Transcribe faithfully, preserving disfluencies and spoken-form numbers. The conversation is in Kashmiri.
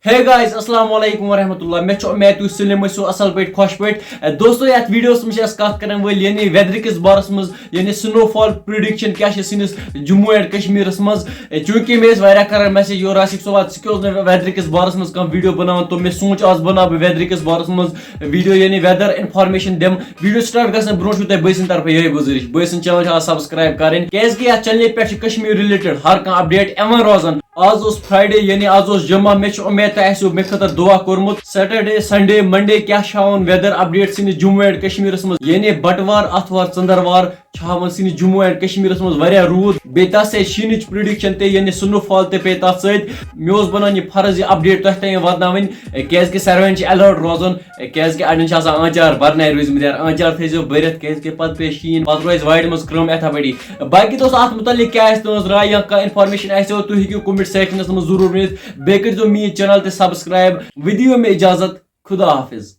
Hey guys, السلام علیکم ورحمۃ اللہ۔ مےٚ چھُ امید تُہۍ سٲلِم ٲسِو اصل پٲٹھۍ، خۄش پٲٹھۍ۔ اے دوستو، یتھ ویڈیوس منٛز چھِ أسۍ کتھ کران وٲلۍ یعنی weather کِس بارس منٛز، یعنی snowfall prediction کیٛاہ چھِ سٲنِس جموں اینڈ کشمیرس منٛز۔ اے چوٗنٛکہِ مےٚ ٲسۍ واریاہ کران message، یور آصف صٲب، ژٕ کیٛاہ اوس نہٕ weather کِس بارس منٛز کانٛہہ ویڈیو بناوان، تو مےٚ سوٗنٛچ آز بناو بہٕ weather کِس بارس منٛز ویڈیو، یعنی weather information دِم۔ ویڈیو start گژھنہٕ برونٛٹھ چھُو تۄہہِ بٲے سٕنٛدِ طرفہٕ یِہوٚے گُزٲرِش، بٲے سٕنٛدِ channel چھِ آز subscribe کرٕنۍ، کیٛازِ کہِ یتھ channel پٮ۪ٹھ چھِ کشمیر related ہر کانٛہہ update یِوان روزان۔ آز اوس Friday، یعنی آز اوس جمعہ۔ مےٚ چھُ اُمید تۄہہِ آسیو مےٚ خٲطرٕ دعا کوٚرمُت۔ Saturday، Sunday، Monday کیٛاہ چھِ ہاوان weather update سٲنِس جموں اینڈ کشمیرس منٛز، یعنی بٹوار، آتھوار، ژٔنٛدٕروار چھِ ہاوان سٲنِس جموں اینڈ کشمیرس منٛز واریاہ روٗد، بیٚیہِ تَتھ سۭتۍ شیٖنٕچ prediction تہِ، یعنی snowfall تہِ پیٚیہِ تَتھ سۭتۍ۔ مےٚ اوس بنان یہِ فرض یہِ update تۄہہِ تام واتناوٕنۍ، کیٛازِ کہِ ساروِین چھِ alert روزُن، کیٛازِ کہِ اَڑٮ۪ن چھِ آسان آنٛچار بَرنَے روٗزمٕتۍ، یار، آنٛچار تھٲیزیو بٔرِتھ، کیٛازِ کہِ پَتہٕ پیٚیہِ شیٖن، پَتہٕ روزِ وارِ منٛز کٲم یِتھَے پٲٹھی۔ باقٕے دوستو، اَتھ مُتعلِق کیٛاہ آسہِ تُہٕنٛز راے یا کانٛہہ information آسیو، تُہۍ ہیٚکِو comment sectionس منٛز ضروٗر ؤنِتھ۔ بیٚیہِ کٔرۍزیو میٛٲنۍ channel تہِ subscribe۔ وۄنۍ دِیِو مےٚ اِجازت، خدا حافظ۔